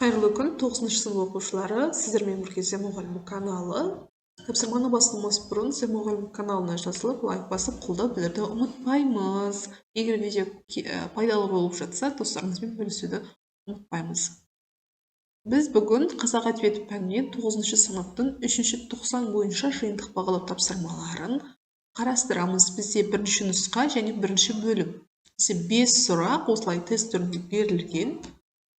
Қайырлы күн, 9-шы сынып оқушылары, сіздермен бірге Зе мұғалім каналы. Тапсырманы бастамас бұрын Зе мұғалім каналына жазылып, лайк басып, қолдау білдіруді ұмытпаймыз. Егер видео пайдалы болып жатса, достарыңызбен бөлісуді ұмытпаймыз. Біз бүгін қазақ әдебиеті пәнінен 9-шы сыныптың 3-ші тоқсан бойынша жиынтық бағалау тапсырмаларын қарастырамыз. Бізде бірінші нұсқа және бірінші бөлім. Бізде 5 сұрақ осылай тест түрінде берілген.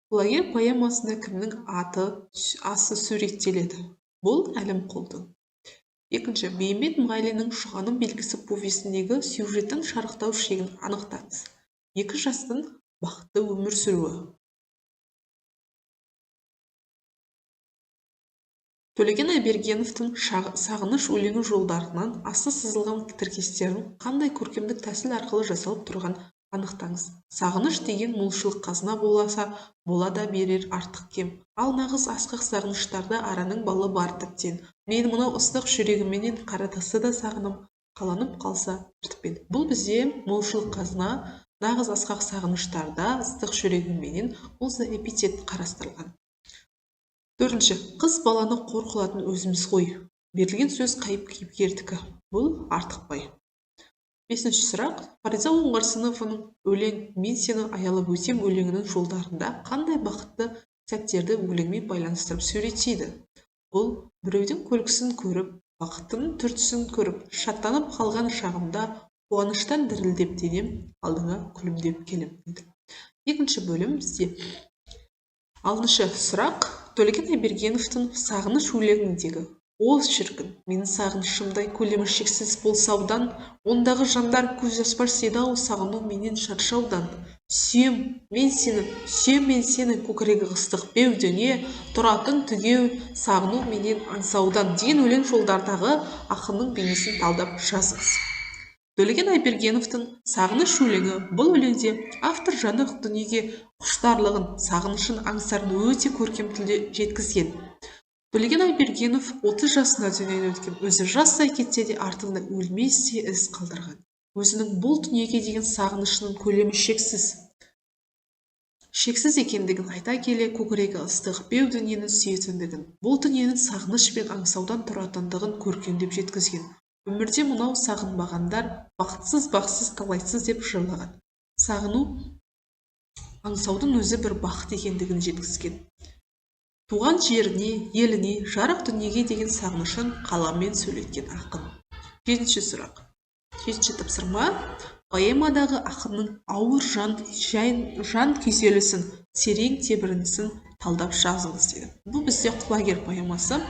Құлагер поэмасында кімнің аты асы суреттеледі? Бұл Әлімқұлдың. Екінші, Бейімбет Майлиннің Шұғаның белгісі повесіндегі сюжеттің шарықтау шегін анықтаңыз. Екі жастың бақытты өмір сүруі. Төлеген Айбергеновтің Сағыныш өлеңі жолдарынан асты сызылған тіркестердің қандай көркемдік тәсіл арқылы жасалып тұрған анықтаңыз. Сағыныш деген молшылық қазына боласа, бола да берер артық кем. Ал нағыз асқақ сағыныштарда араның балы бар тіптен. Мен мынау ыстық жүрегімменен қара тасты да сағыным, қаланып қалса іртікпен. Бұл бізде молшылық қазына, нағыз асқақ сағыныштарда ыстық жүрегімменен осы эпитет қарастырылған. Төртінші, қыз баланы қор қылатын өзіміз ғой. Берілген сөз қайып кейіпкердікі. Бұл Артықбай. Бесінші сұрақ, Фариза Оңғарсынованың өлең «Мен сені аялап өтем» өлеңінің жолдарында қандай бақытты сәттерді өлеңмен байланыстырып суреттейді? Бұл біреудің күлкісін көріп, бақыттың түр-түсін көріп, шаттанып қалған шағымда қуаныштан дірілдеп денем, алдыңа күлімдеп келем дейді. Екінші бөлім бізде алтыншы сұрақ, Төлеген Айбергеновтің Сағыныш өлеңіндегі «О шіркін, менің сағынышымдай көлемі шексіз болсаудан, ондағы жандар көз ашпас еді-ау сағыну менен шаршаудан. Сүйем мен сені, сүйем мен сені, көкірегі ыстық беу дүние, тұратын түгеу сағыну менен аңсаудан» деген өлең жолдардағы ақынның бейнесін талдап жазыңыз. Төлеген Айбергеновтің Сағыныш өлеңі. Бұл өлеңде автор жаны дүниеге құштарлығын, сағынышын, аңсарын өте көркем тілде жеткізген. Төлеген Айбергенов 30 жасында дүниеден өткен, өзі жастай кетсе де артында өлместей із қалдырған. Өзінің бұл дүниеге деген сағынышының көлемі шексіз екендігін айта келе, көкірегі ыстық беу дүниені сүйетіндігін, бұл дүниенің сағыныш пен аңсаудан тұратындығын көркемдеп жеткізген. Өмірде мынау сағынбағандар бақытсыз, бақсыз, талайсыз деп жырлаған. Сағыну, аңсаудың өзі бір бақыт екендігін жеткізген. Туған жеріне, еліне, жарық дүниеге деген сағынышын қаламмен сөйлеткен ақын. Жетінші сұрақ. Жетінші тапсырма. Поэмадағы ақынның ауыр жан күйзелісін, терең тебірінісін талдап жазыңыз дейді. Бұл бізде Құлагер поэмасы.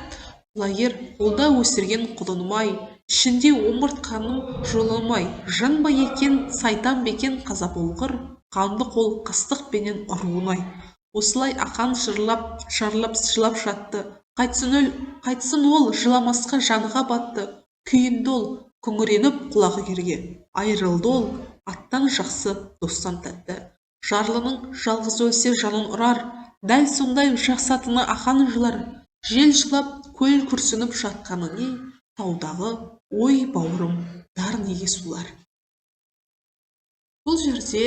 Құлагер қолда өсірген құлыным-ай, ішінде омыртқаным жұлымай, жын ба екен, сайтан ба екен, қаза болғыр, қанды қол қастықпенен ұруын-ай. Осылай Ақан жырлап, шарлап жылап жатты. Қайтсын ол жыламасқа жанға батты. Күйінді ол, күңіреніп Құлагерге. Айырылды ол, аттан жақсы, достан тәтті. Жарлының жалғыз өлсе жанын ұрар, дәл сондай жақсы атына Ақан жылар. Жел жылап, көл күрсініп жатқаны не, таудағы ой бауырым дар неге сулар. Бұл жерде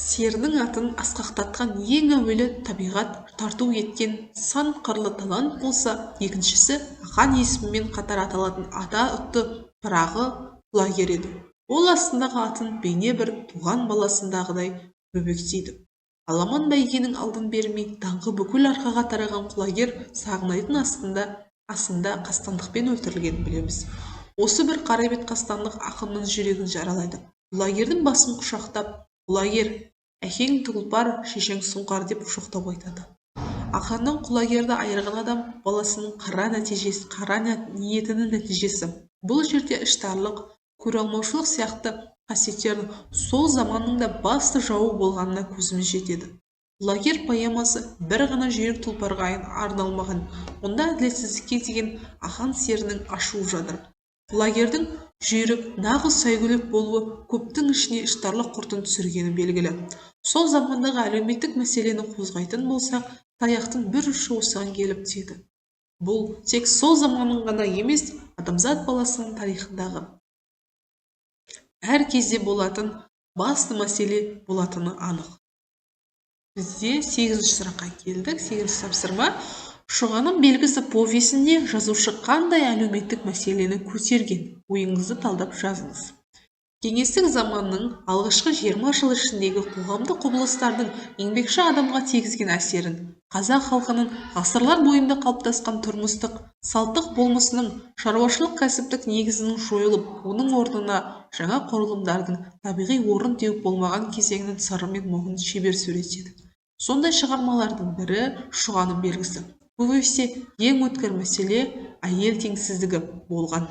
серінің атын асқақтатқан ең әуелі табиғат тарту еткен сан қырлы талант болса, екіншісі Ақан есімімен қатар аталатын ата ұтты пырағы Құлагер еді. Ол астындағы атын бейне бір туған баласындағыдай бөбектейді. Аламан бәйгенің алдын бермей, даңқы бүкіл арқаға тараған Құлагер Сағынайдың асында қастандықпен өлтірілгенін білеміз. Осы бір қарабет қастандық ақынның жүрегін жаралайды. Құлагердің басын құшақтап, «Құлагер, әкең тұлпар, шешең сұңқар» деп жоқтау айтады. Ақынның Құлагерді айырған адам баласының қара ниетінің нәтижесі. Бұл жерде іштарлық, көре алмаушылық сияқты қасиеттердің сол заманның да басты жауы болғанына көзіміз жетеді. Құлагер поэмасы бір ғана жүйрік тұлпарға арналмаған. Онда әділетсіздікке деген Ақан серінің ашуы жатыр. Құлагердің жүйрік, нағыз сәйгүлік болуы көптің ішіне іштарлық құртын түсіргені белгілі. Сол замандағы әлеуметтік мәселені қозғайтын болсақ, таяқтың бір ұшы осыған келіп тиеді. Бұл тек сол заманның ғана емес, адамзат баласының тарихындағы әр кезде болатын басты мәселе болатыны анық. Бізде 8-ші сұраққа келдік. 8-ші тапсырма. Шұғаның белгісі повесінде жазушы қандай әлеуметтік мәселені көтерген? Ойыңызды талдап жазыңыз. Кеңестік заманның алғашқы 20 жыл ішіндегі қоғамдық құбылыстардың еңбекші адамға тигізген әсерін, қазақ халқының ғасырлар бойында қалыптасқан тұрмыстық, салттық болмысының, шаруашылық кәсіптік негізінің жойылып, оның орнына жаңа құрылымдардың табиғи орын теуіп болмаған кезеңінің сыры мен мұңын шебер суреттеді. Сондай шығармалардың бірі Шұғаның белгісі. Повесте ең өткір мәселе әйел теңсіздігі болған.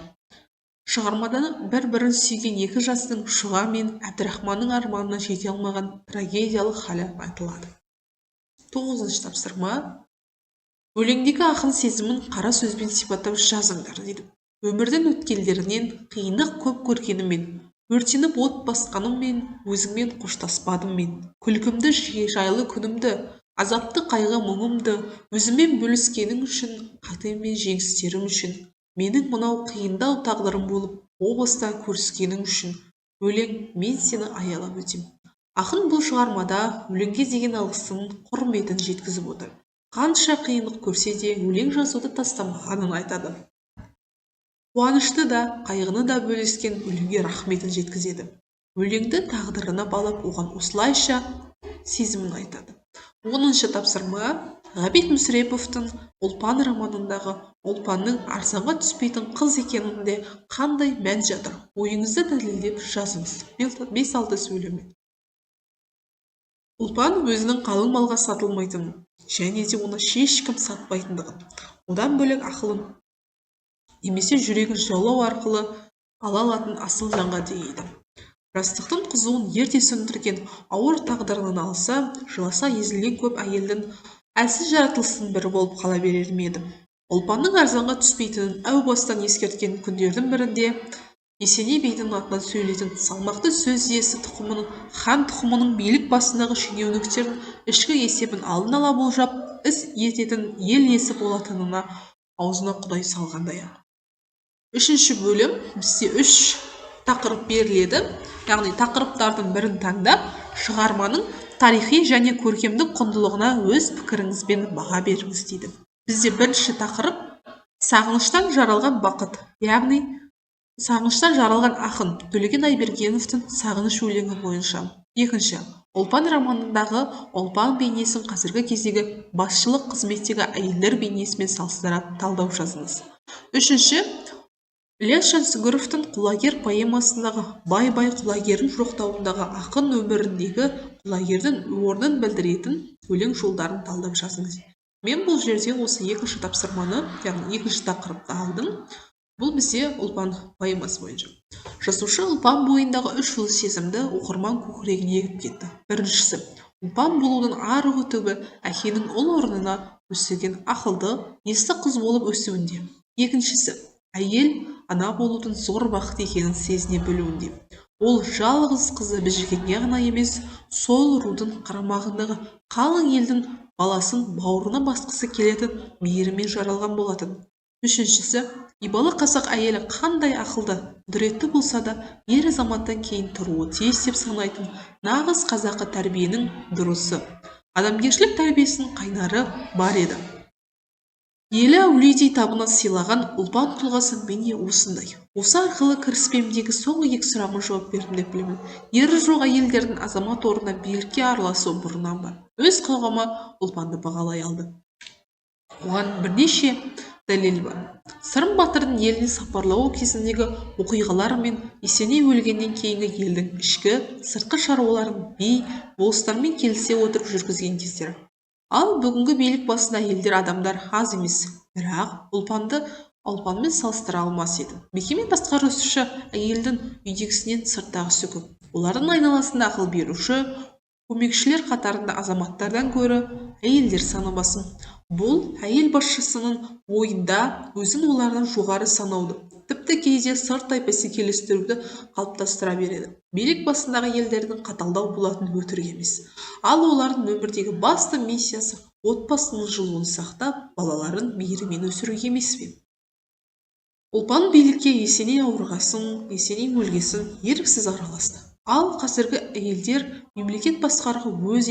Шығармадан бір-бірін сүйген екі жастың Шұға мен Әбдірахманның арманына жете алмаған трагедиялық халі айтылады. 9-шы тапсырма. Өлеңдегі ақын сезімін қара сөзбен сипаттап жазыңдар дейді. Өмірдің өткелдерінен қиындық көп көргеніммен, өртеніп от басқаныммен, өзіңмен қоштаспадым мен. Күлкімді жайлы күнімді, азапты қайғы мұңымды өзіммен бөліскенің үшін, қатем мен жеңістерім үшін, менің мынау қиындау тағдырым болып о баста көріскенің үшін, өлең, мен сені аялап өтем. Ақын бұл шығармада өлеңге деген алғысын, құрметін жеткізіп отыр. Қанша қиындық көрсе де өлең жазуды тастамағанын айтады. Қуанышты да, қайғыны да бөліскен өлеңге рахметін жеткізеді. Өлеңді тағдырына балап, оған осылайша сезімін айтады. 10-шы тапсырма. Ғабит Мүсіреповтің Ұлпан романындағы Ұлпанның арзанға түспейтін қыз екенінде қандай мән жатыр? Ойыңызды дәлелдеп жазыңыз. 5-6 сөйлеммен. Ұлпан өзінің қалың малға сатылмайтынын және де оны ешкім сатпайтындығын, одан бөлек ақылын немесе жүрегін жаулау арқылы ала алатын асыл жанға теңейді. Жастықтың қызуын ерте сөндірген ауыр тағдырынан алса, жыласа езілген көп әйелдің әлсіз жаратылысының бірі болып қала берер ме еді? Ұлпанның арзанға түспейтінін әу бастан ескерткен күндердің бірінде Есеней бидің атынан сөйлейтін салмақты сөз иесі тұқымының, хан тұқымының билік басындағы шенеуніктердің ішкі есебін алдын ала болжап, іс ететін ел иесі болатынына аузына құдай салғандай-ақ. 3-ші бөлім. Бізде 3 тақырып беріледі. Яғни тақырыптардың бірін таңдап, шығарманың тарихи және көркемдік құндылығына өз пікіріңізбен баға беріңіз дейді. Бізде бірінші тақырып сағыныштан жаралған бақыт, яғни сағыныштан жаралған ақын Төлеген Айбергеновтің Сағыныш өлеңі бойынша. Екінші, Ұлпан романындағы Ұлпан бейнесін қазіргі кездегі басшылық қызметтегі әйелдер бейнесімен салыстыра талдау жазыңыз. Үшінші, Ілияс Жансүгіровтің Құлагер поэмасындағы бай-бай Құлагерін жоқтауындағы ақын өміріндегі Құлагердің орнын білдіретін өлең жолдарын талдап жазыңыз. Мен бұл жерде осы екінші тапсырманы, яғни екінші тақырыпты алдым. Бұл бізде Ұлпан поэмасы бойынша. Жазушы Ұлпан бойындағы үш ұлы сезімді оқырман көкірегіне егіп кетті. Біріншісі, Ұлпан болудың арғы түбі әкенің ұл орнына өсірген ақылды, есті қыз болып өсуінде. Екіншісі, әйел ана болудың зор бақыт екенін сезіне білуінде. Ол жалғыз қызы Біжікенге ғана емес, сол рудың қарамағындағы қалың елдің баласын бауырына басқысы келетін мейірімен жаралған болатын. Үшіншісі, ибалы қазақ әйелі қандай ақылды, құдіретті болса да, ер азаматтан кейін тұруы тиіс деп санайтын нағыз қазақы тәрбиенің дұрысы, адамгершілік тәрбиесінің қайнары бар еді. Елі әулиедей табына сыйлаған Ұлпан тұлғасы міне осындай. Осы арқылы кіріспемдегі соңғы екі сұрағыма жауап бердім деп білемін. Ері жоқ әйелдердің азамат орнына билікке араласуы бұрыннан бар. Өз қоғамы Ұлпанды бағалай алды. Оған бірнеше дәлел бар. Сырым батырдың еліне сапарлауы кезіндегі оқиғалар мен Есеней өлгеннен кейінгі елдің ішкі, сыртқы шаруаларын би, болыстармен келісе отырып жүргізген кездері. Ал бүгінгі билік басында әйелдер адамдар аз емес, бірақ Ұлпанды Ұлпанмен салыстыра алмас еді. Мекеме басқарушы әйелдің үйдегісінен сырттағысы көп. Олардың айналасында ақыл беруші, көмекшілер қатарында азаматтардан гөрі әйелдер саны басым. Бұл әйел басшысының ойында өзін олардан жоғары санауды, тіпті кейде сырттай бәсекелестіруді қалыптастыра береді. Билік басындағы әйелдердің қаталдау болатын өтірік емес. Ал олардың өмірдегі басты миссиясы отбасының жылуын сақтап, балаларын мейірімен өсіру емес пе? Ұлпан билікке Есеней ауырғасын, Есеней өлгесін еріксіз араласты. Ал қазіргі әйелдер мемлекет басқаруға өз